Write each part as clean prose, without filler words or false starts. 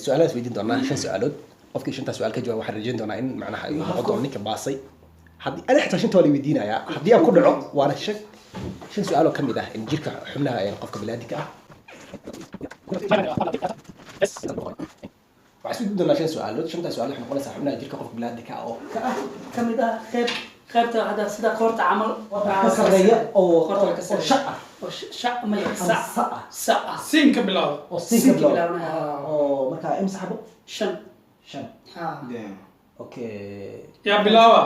Su-aalahaas weydiin doonaa, shan su-aalood. Qofkii shantaas su-aal ka jawaab, waxaan rajayn doonaa in macnaha uu noqon doono ninka baasay. Haddii ani xitaa shanta waa la weydiinayaa, haddii aan ku dhaco, waana shan su-aal oo ka mid ah in jirka xubnaha qofka biniaadamka ah. Waxaan isweydiin doonaa shan su-aalood. Shantaas su-aal waxay noqonaysaa xubnaha jirka qofka biniaadamka ah oo ka ah ka mid ah qaybta hadda sida qoorta camal. Ka sarreeya oo Qoorta ka oo sarreeya. shac ah. Oo shac maya. Ama sac. sa ah. Sac ah. Siin ka bilaabo. Oo siin ka Siinka bilaabo. bilaabnaya. Oo markaa imisa xabo? Shan. Shan. Ha. Okay. Yaa bilaaba?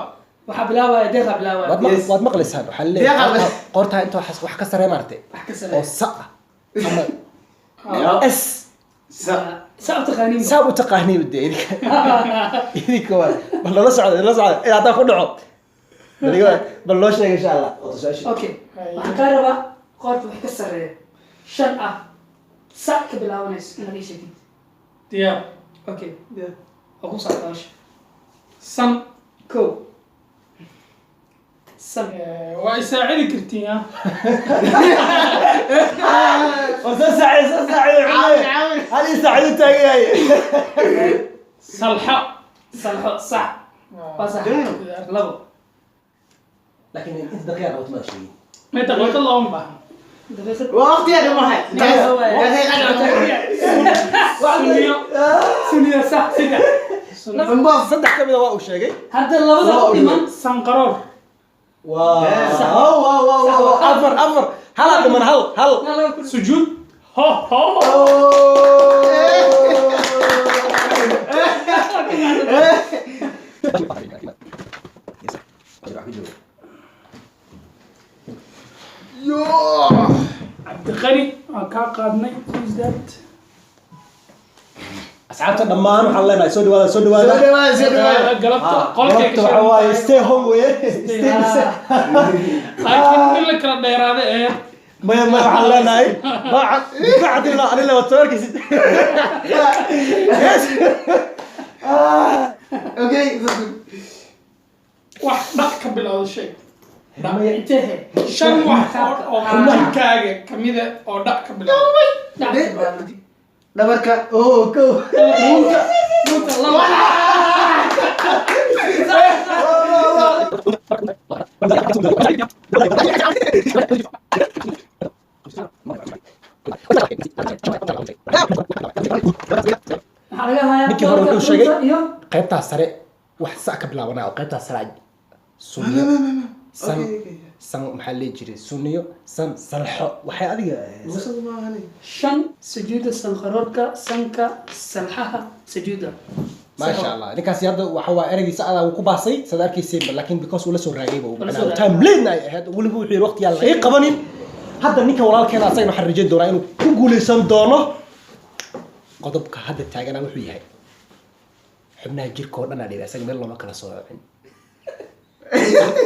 Waxaa bilaabaya Deeqa bilaabaya. Waad maqlaysaan, waxaa leeyahay Deeqa. qoortaa inta wax ka sarreeya maaragtay Wax ka oo sarreeya. sa ah ama s. Sa. Saa u taqaaniin. Saa u taqaaniin de idinka waa. Bal nala socda, nala socda in haddaan ku dhaco bal noo sheega, insha Allah. Wato su-aashii. Okay, waxaan kaa rabaa qoorta wax ka sarreeya, shan ah, sac ka bilaabanayso inaad ii sheegtid. Diyaar. Okay, waa ku socda hawsha. San. Kow, san. Waa isaacidi kartiin ah. War soo saacid, soo saacid. Caawin, caawin. Hal ii saacidu taagan yahay. Salxo. Salxo, sax, waa sax. Labo. Laakiin inta daqiiqa qabto ma sheegin. May, daqiiqad looma baahna. Daqiiqad. Waqtiga dhimahay. Sunniyo. Suniya, sax, saddex. Saddex ka mida waa uu sheegay. Hadda labada u dhiman. Sanqaroor. Wow wow wow wow, afar, afar, halaa dhiman, hal hal. Sujuud, ho ho. Yo. Cabdiqani waan kaa qaadnay. Who's that? Asxaabta dhammaan waxaan leenahay soo dhawaada, soo dhawaada. Soo dhawaada, soo dhawaada. Galabta qolkay ka Galabta waxaa waaye stay home weye. Laakiin in la kala dheeraada ee Maya maya, waxaan leenahay bacad bacad ilaa anila waad soo arkaysid. Yes. Okay. Wax dhaq ka bilowda sheeg. Maya. Intee? Shan wax oo jirkaaga kamida oo dhaq ka bilowda. Dhabarka. Oh, go. Dhuunta. Dhulka, laba. Maxaa laga hayaa? Ninkii hore wuxuu sheegay Dhulka iyo qaybtaas sare wax sa ka bilaabanaya oo qaybtaas sare sunniyo, san san, maxaa leeyi jiray, sunniyo, san, salxo, waxay adiga. Shan: sujuuda, sanqaroorka, sanka, salxaha, sujuuda. Maasha Allah, ninkaasi hadda waxa waa ereygiisa adaa wuu ku baasay, sad arkayseen, laakiin because uu la soo raagay ba la soo macnaha raagay. Time late ay ahayd weliba. Wuxuu yidhi waqtigaan la ii qabanin. Hadda ninka walaalkeena asagana waxaan rajayn doonaa inuu ku guuleysan doono. Qodobka hadda taagana wuxuu yahay xubnaha jirka oo dhan aa la yidhi, asaga meel looma kala soocin.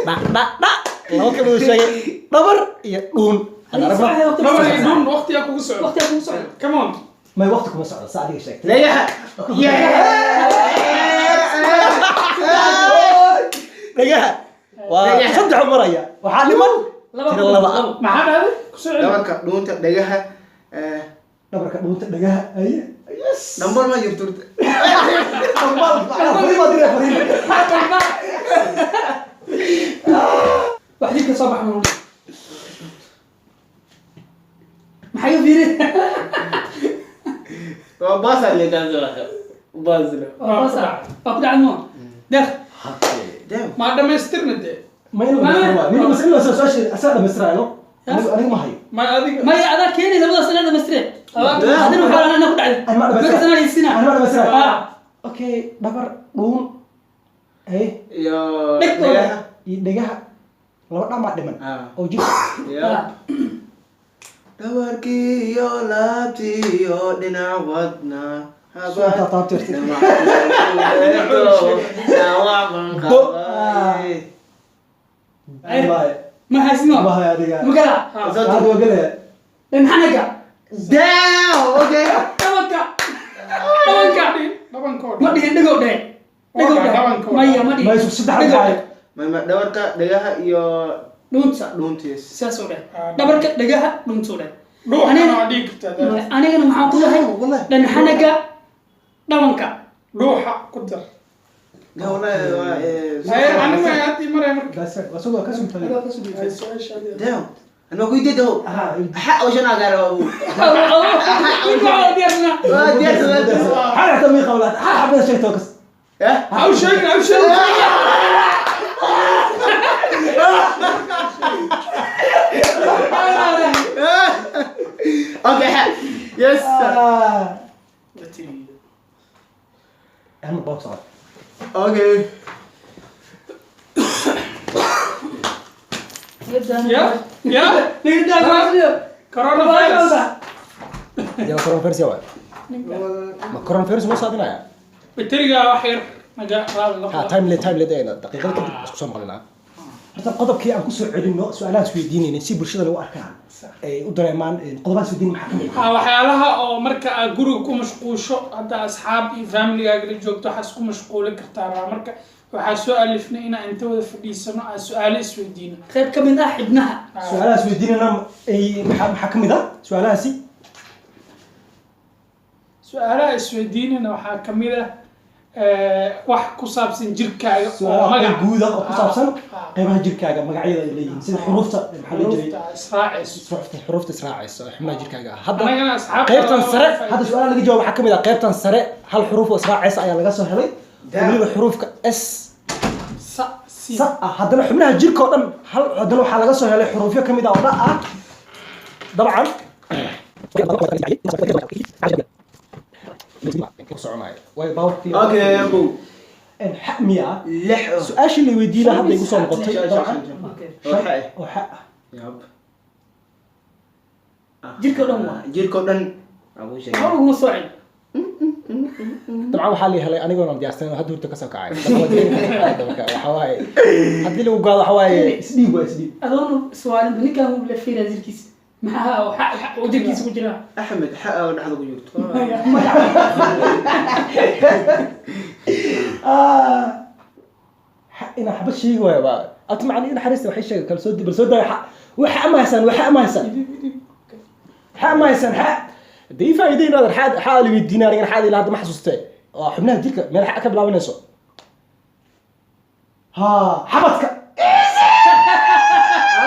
Dha dha dha, laba kamid uu sheegay, dhabar iyo dhuun. Aan aragno. Dhabar iyo dhuun, waqtigaa kugu socda. Waqtigaa kugu socda. Come on. May, waqti kuma socdo, sa adiga sheegtay. Leeyaha. Dhagaha waa Dhagaha. saddex maraya, waxaa dhiman Laba. tiro laba ah. Maxaa dhahday? Ku soo celi. Dhabarka, dhuunta, dhagaha. Dhabarka, dhuunta, dhagaha, aye, yes. Dhambar ma jirto. Dhambaal, macnaha fariin baa diray, fariin. Wax jidka soo bax nool. Maxay u fiirin? Waa baasa leedahay. Baasla. Waa sax, waa ku dhacay mo Deeq. Ma dhamaystirna dee. Ma inuu dhamaystiro waa nin mas inuu soo sheegay, asaga dhamaystiraayo, anigu ma hayo. Ma adiga. Maya, adaa keenay labadaas inaad dhamaystire. Adina waxaa ana ku dhacday. Ani ma dhamaystira. Markaas anaa haysiina. Ani ma dhamaystira. Ah. Okay, dhabar, dhuun, eh. Iyo Dhegtooda. dhagaha. Iyo dhegaha, laba dhamaa dhiman Ah. oo jirka. Iyo Ah. dhabarkii iyo laabtii iyo dhinac wadna. Soo taabtaabtirtay. Do. Wallahi, Ma haysino. ma hayo adiga. Ma gala. Aad waa gelaya. Maxaa naga? Damn, okay. Dhabanka, dhabanka. Dhabankoo Ma dhan. dhihin, dhagow dhehe, dhagow dhehe. Dhabanka oo Maya, dhan. ma dhihin. Ma isu saddex Dhagow dhacay. dhehe. Ma dhabarka, dhagaha iyo Dhuunta. dhuuntiis. Sidaasoo dheh. Ah. Dhabarka, dhagaha, dhuuntuu dheh. Dhuuxana waa dhigi kartaa daad. Anigana maxaan ku dhahay? Wallahi. Dhanxanaga dhabanka. Dhuuxa ku dar. لا والله. Haye, aniga haddii maraya marka. Bas, waa soo ka sugtay. Ay, su-aasha adiga. Damn. انا قلت ده حق وشنا قال ابو. Xal xataa mii qawlaad. Xal xabada sheegto kas. Ha u sheegin, ha u sheegin. Okay, حق. Yes. Ahmed box on. Okay. Ya ya, coronavirus. Ya coronavirus ya waay. Ma coronavirus ma saadinaya? Bateriga wax yar naga raali Ha noqda. Time le time le dayna daqiiqad kadib isku soo maqlinaa. Horta qodobkii aan kusoo celinno su-aalaha isweydiinayna si bulshada lagu arkaan ay u dareemaan qodobaha isweydiin maxaa ka mid ah? Ha, waxyaalaha oo marka aad guriga ku mashquusho, hadda asxaab iyo familigaaga la joogto, waxaad isku mashquulin kartaa raa. Marka waxaa soo alifnay inaan inta wada fadhiisano aan su-aalo isweydiino. Qayb ka mid ah xibnaha. Su-aalaha isweydiinayna ay maxaa ka mid ah su-aalahaasi? Su-aalaha isweydiinana waxaa kamid ah wax ku saabsan jirkaaga oo su-aalaha magac guud ah oo ku saabsan Ah. qeybaha jirkaaga magacyada ay leeyihiin, sida xuruufta maxaa la jiray. Xuruufta israacayso. Xuruufta israacaysa oo xubnaha jirkaaga ah hadda. Anagana asxaabta Qaybtan sare hadda su-aalaha laga jawaab waxaa ka mid ah qaybtan sare hal xuruuf oo israacaysa ayaa laga soo helay, weliba xuruufka S sa si sa ah. Haddana xubnaha jirka oo dhan hal, haddana waxaa laga soo helay xuruufyo ka mid ah oo dha ah. Dabcan soconaayo waayo baawarkii. Okay ابو. Xa miya? لح. Su-aashii la weydiina hadda igu soo noqotay dabcan. Okay. Oo xa ah. Yab. Jirka oo dhan waa. Jirka oo dhan abu sheegay. Waxba uguma soo celin. Dabcan waxaa la helay anigoon diyaarsan oo hadda hurta kasoo kacay. Dabcan waa dareemi kartaa marka waxaa waaye haddii lagu gaado waxaa waaye isdhiib, waa isdhiib. Adoonu suwaalin ninkan wuu la fiiraa jirkiisa, maxaa oo oo jirkiisa ku jira? Axmed xa oo dhexda ku jirto. Inaa xabad sheegi waayo baa abti macali in naxariista waxay sheegay kala soo bal soo daaya xa waxa ama haysan, waxa ama haysan, xa ama haysan, xa dee ii faa'iideyn adan xa xa la weydiinaa anigana xaad ilaa hadda ma xasuustee oo xubnaha jirka meel xa ka bilaabanayso ha xabadka.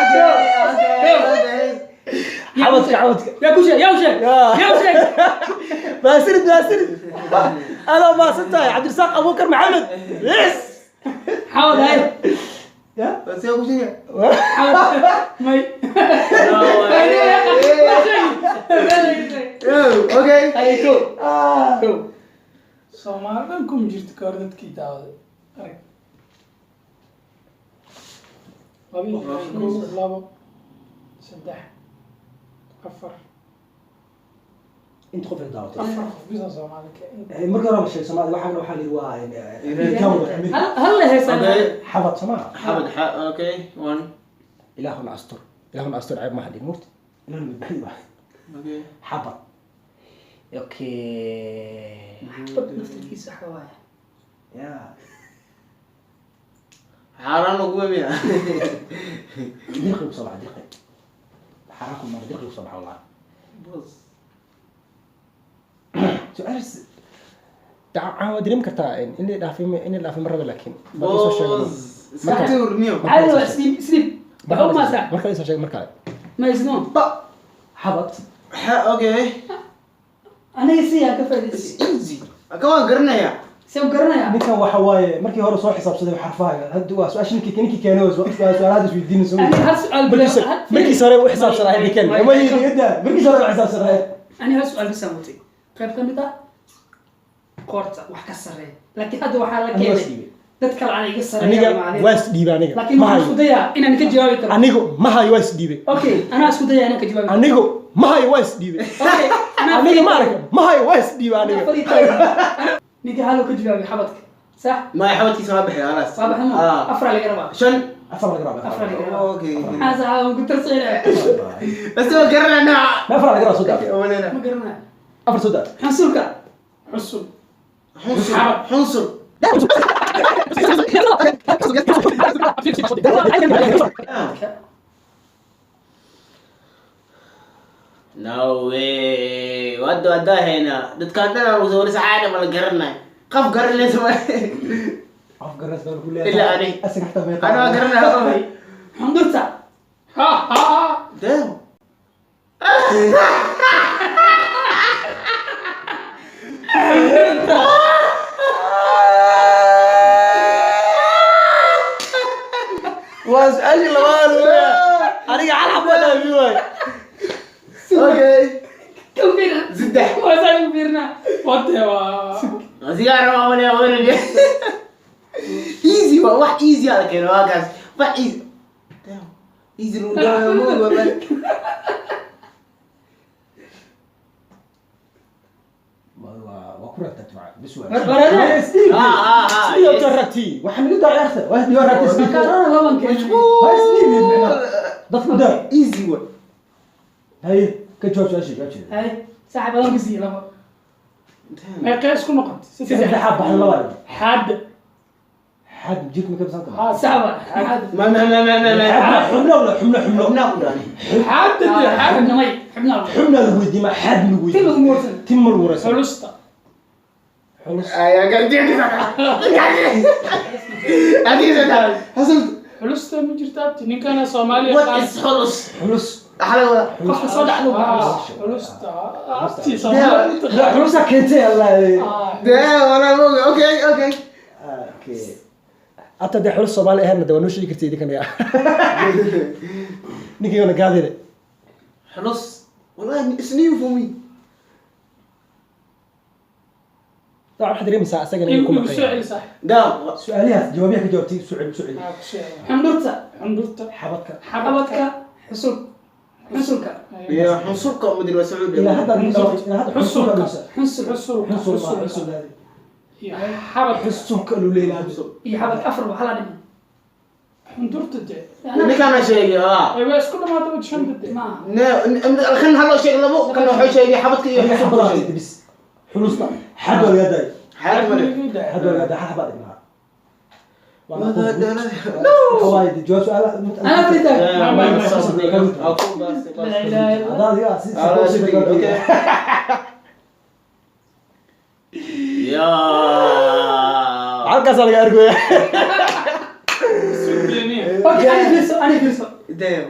Okay. Xabadka, xabadka. Yaa ku sheeg, yaa u sheeg. Yaa. Yaa u sheeg. Maasanid, maasanid, adaa maasan tahay Cabdirasaaq Abuukar Maxamed, yes. Xawad hay. Ya. Bas yaa ku sheegay. Xawad may. Okay. Hay ko. Ah. Ko. Soomaali dhan kuma jirto ka hor dadkii daawaday. Arag, laba iyo kow, labo, saddex, afar. Inta qof ay daawatay. Afar qof bisa Soomaali ka Markii hore ma sheeg Soomaali waxaana waxaa la yidhi waa Amerikaan, waa Amerikaan. Hal hal la heesaa. Okay. Xabad Soomaa. Xabad xa. Okay, one. Ilaahuna astur, ilaahuna astur, ceeb maaha dhig murti, ilaahuna badbaadi waay. Okay. Xabad, okay. Xabad naftirkiisa waxa waaye. Ya. Xaaraan lagu miya? Dirqi kusoo baxa, dirqi xaaraan ku mara, dirqi kusoo baxa wallahi. Bos. Su-aashaas caan waa dareemi kartaa in la dhaafay, in la dhaafay ma raba, laakiin bal isoo sheego. Bos. Iska tuur niyo. Caadi waa sleep sleep. Waxa u maasaa. Mar kale isoo sheeg, mar kale. Ma isno. Ba xabad. Xa, okay. Aniga si yaa ka faa'iidaystay. It's easy. Ka waan garanayaa. See u garanayaa? Ninkan waxa waaye markii hore soo xisaabsaday xarfahaaga, hadda waa su-aasha ninkii keenay waa su-aalahaad isweydiinayso. Aniga hal su'aal Markiisa hore u xisaabsanahay ninkan ma yidhi markiisa hore u xisaabsanahay. Aniga hal su'aal bas aan watay, qayb ka mid ah qoorta wax ka sarreeya, laakiin hadda waxaa la Aniga waa keenay isdhiibay. Dad kale aan iga sarreeya Aniga imaadeen. waa isdhiibay aniga. Laakiin Ma waxaan hayo. isku dayaa inaan ka jawaabi karo. Anigu ma hayo, waa isdhiibay. Okay, anaa isku dayaa inaan ka jawaabi karo. Anigu ma hayo, waa isdhiibay. Okay, anaa Aniga ma arka, ma hayo, waa isdhiibay aniga. anaa fadhiitay. Ninka haluu ka jawaabay xabadka, sax? Ma xabadkiisa waa bixi khalaas. Waa baxmo. Ah. Afar laga rabaa. Shan. Afar laga rabaa. Afar laga rabaa. Okay. Maxaa saxaa waan ku tarsaynaya. Bas waan garanaynaa. Ma afar laga rabaa, soo daa. Omanayna. Ma garanayo. Afar soo daa. Xansuurka. Cusub. Xunsur. Xunsur. Ah. No way. Hadda haddaa haynaa. Dadkaan dhan aan wada saxaana ma la garanayo. Qof garanaysa ma. Qof garanaysa baan ku leeyahay. Ilaa ani. Asaga xataa ma Anaa garanayo. Xundurta. Ha ha. Damn. Waa su-aashii labaad weya. Aniga hal xabo dhaafi waay. Okay. Kan fiirna. Saddex. Waa saa u fiirnaa. Wade waa. Sigaar ma wala wala. Easy waa wax easy ala keeno waa kaas. Wax easy. Damn. Easy lagu dhawayo ma oga bal. Waa ku ragtaa jimcaha bis waa. Warwarada. Ah ah ah. Isdhiib oo ragti. Waxaa naga daa ciyaarta. Waa isdhiib ragti. Isdhiib. Makaroona laban keenay. Waa isdhiib micnaha. Dadku daa. Easy way. Haye, ka jawaab su-aasha, jawaab. Hay, saaxiib adan ku siiyey labo. Meeqee isku noqotay? Saddex xab baxda laba. Xaad. Xad jirka ma ka bisan tahay? Ha. Sax waa. Xaad. Ma ma ma ma ma ma. Xubno wala xubno xubno. Xubnaha ku dhaani. Xaad de xaad. Xubna may. Xubna. Xubna lagu weydiimaa, ma xad lagu Tin weydiimaa. lagu warsan. Tin ma lagu warsan. Xulusta. Xulus. Ay, adiga Hasan. Xulusta ma jirta abti ninkana Soomaaliya What is xulus? Xulus. Waxa laga wadaa. Qofka soo dhacdo waa Ah, xulus. xulusta. Abti Soomaaliya. La xulusa keentay Allah. Ah. Damn, anaa ma oga. Okay, okay. Okay. Abta dee xulus Soomaali ahayn dee waa noo sheegi kartay idinkan yaa. Ninkii wana gaadire. Xulus. Wallahi, it's new for me. Dabcan waxaad dareemaysaa asagana inuu ku Igu maqan soo yahay. celi saaxiib. Damn. Su-aalihaas jawaabiyaha ka jawaabtay soo celi soo celi. Ah, ku soo celi. Xundurta. Xundurta. Xabadka. Xabadka. Xusul. Xusulka. Iyo xunsurka mudin waa Sacuudi. Ilaa hadda ilaa hadda xusulka. Xunsul. Xusulka. Xusul Xusulka. xusul. Iyo xabadka. Xusulka luu leeyahay. Iyo xabadka afar waa hala dhiman. Xundurta de. Ninkaan sheegay ah. Ay waa isku dhamaatay shanta de. Maaha. Ne, kan hal loo sheegay labo, kan wuxuu sheegay xabadka iyo xusulka uu sheegay. Bis. Xulusta. Xad waa laga daayay. Xaad male. Xad waa laga daayay. Xad baa dhignaa. Wada dhalay. Waaye jawaab su'aal. Anaa faritaa. Ah, La ilaaha illa. Hadaad iga si Okay. Ya. Halkaas laga argoya. Suuqgeeniya. Okay, ani fiirso, ani fiirso. Damn.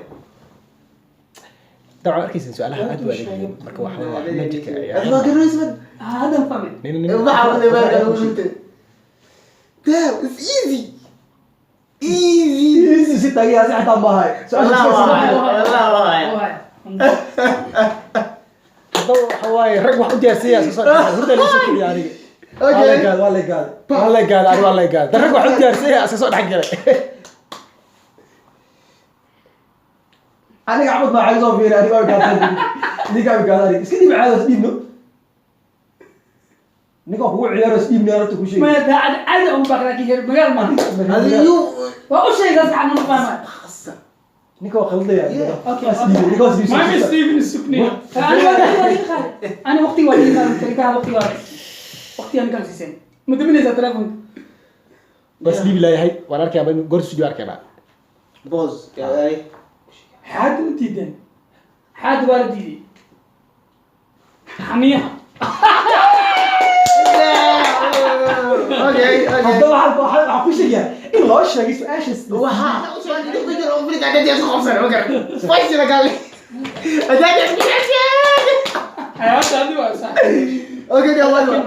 Dabcan arkaysan su'aalaha aad u adag marka waxa waa xubnaha jirka Adiga waa garanaysa man. Ah, hadda fahmay. Waxa wada baa kala wada. Damn, it's easy. Easy. Easy si tagiya si xataa maahay. Wallah waay. Waay. Hadaba waxa waaye rag wax u diyaarsiya soo soo hurda la soo kiciya aniga. Okay. Waa la gaaday, waa la gaaday, waa la gaaday, waa la gaaday. Rag wax u diyaarsiya iska soo dhex galay. Aniga cabad baa caadi soo fiiray, aniga waa gaaday. Ninka waa gaaday, aniga. Iska dhiib caadi is dhiibno. Ninka waa kugu ciyaaro is dhiibno, horta ku sheegi. Ma daacad caadi ugu baaq laakiin reer magaal maaha. Adiga you. Waa u sheegay sax ma fahmay. Khassa. Ninka waa khaldaya. Okay, Waa is dhiibay, ninka waa is dhiibay. Maami Steven Sukniya. Ani waa waa qaali. Ani waqti waa ii qaadan kartaa waqti waa. Waqti aan kan siiseen. Ma daminaysaa telefoonka? Waa is dhiibi laayahay, waan arkayaa, goor studio arkayaa. Pause. Yeah, Xaad u diideen. Xaad waa la diiday. Xaniyaha. Okay, okay. Haddaba waxaa ku sheegayaa in loo sheegay su-aashaas. Waxa usoo dhigay ku jiro Afrika dad isku qabsan ma garan. Faysal gaal. Adaa isku qabsan. Xayaata adi waa saaxiib. Okay, yeah, one more.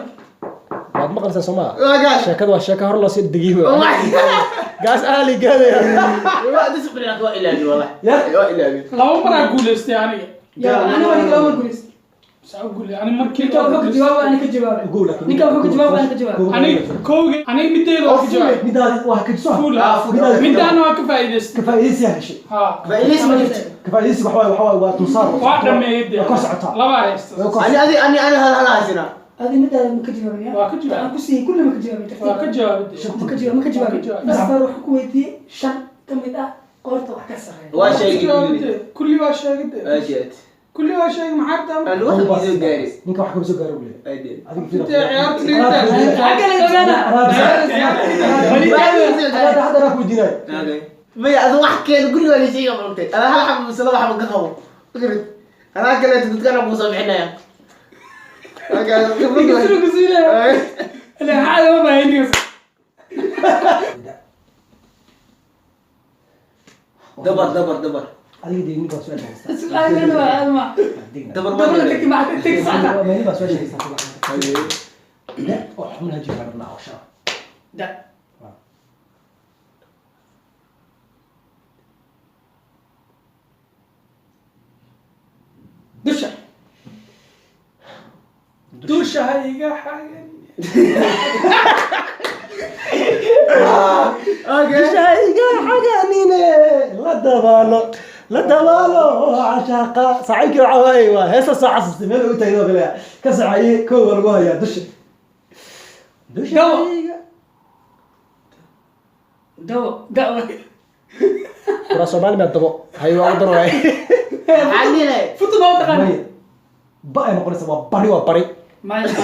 Waad maqlaysaa soo maa? Oh gosh. Sheekadu waa sheeko hor loo sii degiyey. Wallahi. Gaas aali gaadaya. Waa discipline waa ilaabi wallahi. Ya. Waa ilaabi. Laba mar aa guuleystay aniga. Ya, ani waa ninka lama guuleystay. Saa u guuley. Ani markii Ninka wuxuu ka jawaabay ani ka jawaabay. Ogow laakiin. Ninka wuxuu ka jawaabay ani ka jawaabay. Aniga kowga aniga mideeda waa ka jawaabay. Midaadi waa ka soo. Fuul. Midaadi Midaana waa ka faa'iidaystay. Ka faa'iidaysi heshay. Ha. Faa'iidaysi ma jirto. Ka faa'iidaysi waxa waaye waa tulsaar. Waa dhameeyay dee. Waa kor socotaa. Laba haysta. Waa kor Ani ani ani ani hal hal haysina. Adi midaada ma ka jawaabin ya? Waa ka jawaabay. Aan ku siiyey kulli ma ka jawaabin. Waa ka jawaabay dee. Ma ka jawaabin, ma ka jawaabin. Waa ka jawaabay. Afar waxaan ku weydiiyey shan ka mid ah qoorta wax ka sarreeya. Waa sheegay. Jawaabay dee. Kulli waa sheegay dee. Waa sheegay. Kulli waa sheegay maxaa rabtaa marka? Aan wax soo gaaray. Ninka wax kama soo gaaro uu leeyahay. Ay dee. Adiga fiir. Intee ciyaarta dhigtaa? Xagga laga ogaanaa. Anaa hadda anaa ku weydiinayo. Okay. Maya adu wax keen guriga waa la sheegay ma ogtay. Ada hal xabo mise laba xabo ka qabo. Fikrad. Anaa kaleeto dadkana kuu soo bixinaya. Okay, khibrad Ninka waay. sida ku siinaya. Ilaa caada ma baahin ninkaas. Dabar, dabar, dabar. Adiga dee nin baa su-aasha haysta. Su'aal waa aad ma. Dabar ma Dabar jiro. tagi ma tagi socda. Nin baa su-aasha haysta. Da oo xubnaha jirka rabnaa oo shan. Da. Dusha. Dusha ha iga xagan. Okay. Dushayga xaganine la dabaalo, la dabaalo cashaaqa. Saaxiibkii waxaa waaye waa heesta soo xasuustay meel ugu taagay oo kale ka socoyay. Kow waa lagu hayaa dusha. Dushayga. Dawo. Dawo. Kuraa Soomaali maa dabo hay waa u dar waaye. Maxaa dhihi? Futu ma taqaan. Maya, ba ay noqonaysa waa bari, waa bari. Ma. Ilaali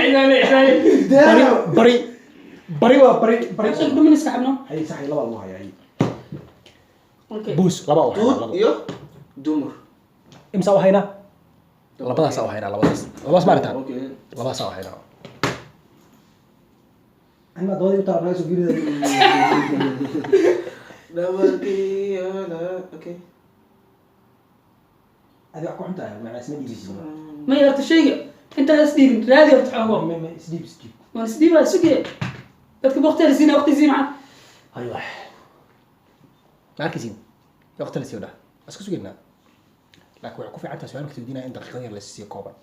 ilaali ilaali. Bari, bari, bari waa bari, bari. Soo dhumin iska xabno. Hay sax, laba lagu hayaa. Okay. Buus laba u haynaa. Duud Laba iyo dumar. Imsa u haynaa? Labadaas u haynaa, labadaas, labadaas maaritaan. Okay. Labadaas u haynaa. Anima dabadii u taabnaa soo fiirida. Dhabarkii okay. Adi wax ku xuntahay macnaa isma dhiibaysid. Ma yarto shayga. Inta is dhiibin raadi horta xoogo. Ma isdhiib, isdhiib. Waan is dhiibaa sugee. Dadka waqti la siina, waqti siina. Aywa, ma arkaysiin waqti la siiyo dhah, waa iska sugaynaa, laakiin waxay ku fiican tahay su-aal marka weydiinaya in daqiiqad yar la siiyo kooban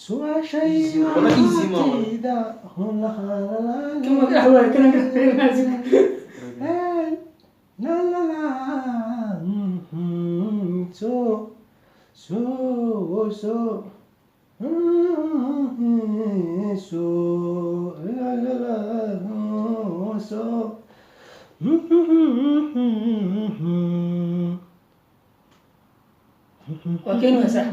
su-aashay. Wala easy ma wala. Kan waa ka dhaxwaay kan kan. La la la, so so so so la la la so. Waa keeni waysaa.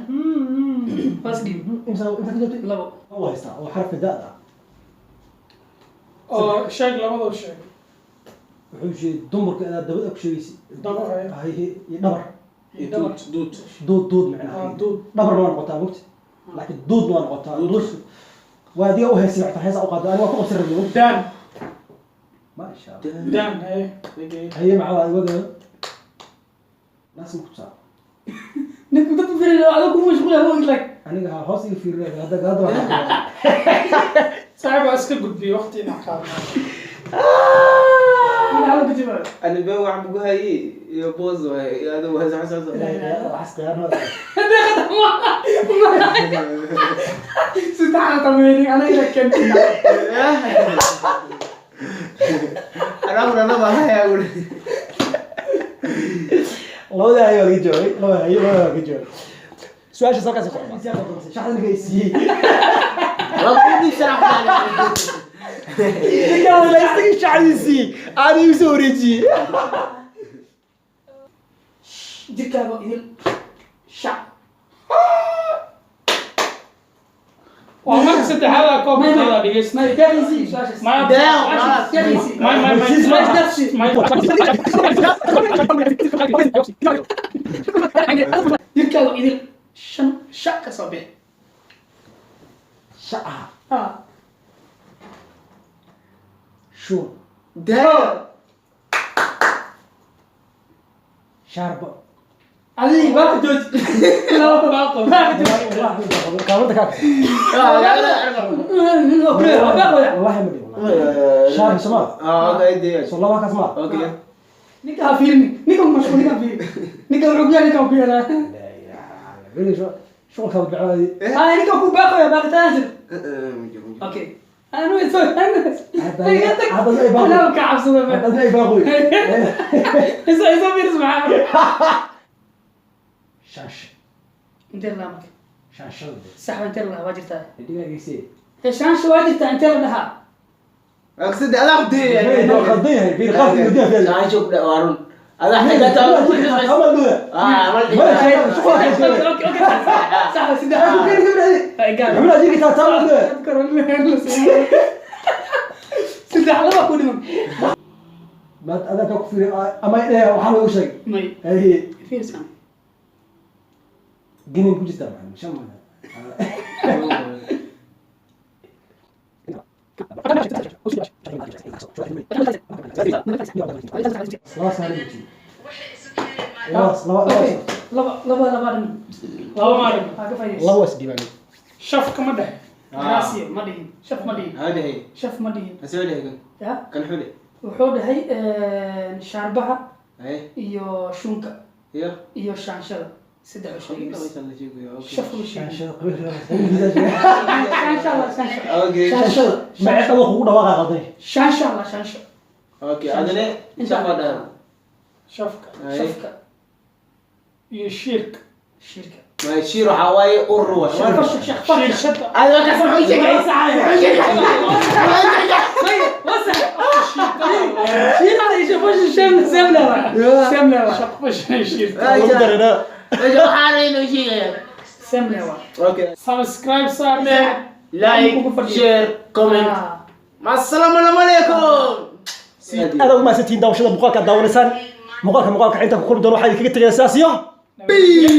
Waa is dhiib. Imsa inta ka joogtay? Labo. Oo haystaa oo xarfi da-da. Oo sheeg labadoo sheeg. Wuxuu sheegay dumarka inaad dabada ku sheegaysid. Dabar, ay. Hay, iyo dhabar. Iyo duud, duud. Duud, duud macnaha. Ah, duud. Dhabarna waa noqotaa mugti, laakiin duudna waa noqotaa. Duud waa adiga u heysay waxta heesa u qaado, aniga waa ku qabsan rabay mugti. Daan. Maasha Allah. Daan haye. Okay. Haye, maxaa waa wada naas ma ku tusaa? Ninku dad u fiiriyo adigu kuma mashquul ah like. Aniga ha hoos iga fiiriyo hadda, hadda waxaa. Saaxiib waa iska gudbiyey waqti inaan qaadno. Mana ku jawaab. Ani been wax bugu hayay iyo boos waay iyo adigu waa sax sax. Waxaas khiyaano. Saddex aan tameeyay aniga ila keen. Anaa kuna laba hayaa uri. Labada haye waa laga jawaabay, labada haye, labada waa laga jawaabay. Su-aashaas halkaas ku xumaa shaxda ninka ay siiyey. Waa ku dhiibsan xaqaan. Ninkaan la isagii shaxdii siiyey aan igu soo wareejiyey. Jirkaaga idil shac. Waa marka saddexaad aa koobka qaada dhegeysta. Ma deeqaysi su'aashaas. Maya. Deeq. Deeqaysi. May may may. Su'aasha deeqsi. May. Jirkaaga idil shan shac ka soo bixi. Shaca. Ah. Shuun. Deeq. Shaarbo. Adiga waa ka jooji. Laba Baaqo. waa ka jooji. Kaamada kaa. Waa Wallahi ma dhihin, wallahi shaarbi Soomaal. Ah, okay, deeq. Soo laba kaas maa. Okay. Ninka ha fiirin, ninka ku mashquul, ninka ha fiirin, ninka wuxuu ku yahay, ninka ku yahay. Shuqulka badbacdaadi. Ah, ninka ku baaqaya baaqitaan jir. Okay, أنا هذا زي باقي. أنا كعبسة. Hadda ay baaqoy. إذا إذا فيرس معاه. Shaash. انت لا مك. Shaashada. سحب انت لا واجرتها. Dhigagiisii. شانش واجرتها انت لها. Aqsid adaa deeq. Waa qaldan yahay fiir qaldan gudaha fiir. Saan shuk da warun. Adaa xitaa taa ku xisbay. Ama luda. Ah, mal. Ma shuqulka. اوكي اوكي اوكي صح سيدي. Ku keeni gabdhaha. Xubnaha jirka taa taa luda. سيدي لما كل من. Maanta adaa ku fiiri ama waxaa lagu sheegay. May. Haye. Fiirsan. Ginin ku jirtaa maxaa shan ma. Laba sano intii. Laba laba. Okay, laba laba laba dhan. Laba maalin. Waa ka faa'iidaysa. Laba waa isdhiibaan. Shafka ma dhex. Gracia ma dhihin, shaf ma dhihin. Hade. Shaf ma dhihin. Asoo dhahay kan. Ya. Kan xule. Wuxuu dhahay shaarbaha Haye. iyo shunka Iyo. iyo shaanshada, saddex u sheegay bas. Shaf uu sheegay. Shaanshada qabiilka. Shaansha la shaansha. Okay. Shaanshada maceeda waa kugu dhawaaqa qalday. Shaansha la shaansha. Okay, adane shafa dhahan. Shafka Haye. Shafka. Iyo shiirka. Shirka. Ma shiir waxaa waaye ur waay. Shaqfasha shaqfasha. Shiirshada. Adiga kaas wuxuu sheegay. Shirka iyo shaqfasha shamla shamla waa shamla waa. Shaqfasha shiirka. Lagu darinaa. Meesha waxaana inuu sheegaya. Shamla waa. Okay. Subscribe saar. Like, share, comment. Ma assalaamu calaykum. Aad ugu mahadsantihiin daawashada muuqaalka aad daawanaysaan. Muuqaalka intaan ku kulmi doono waxaa idinkaga tegaya sidaas iyo Peace.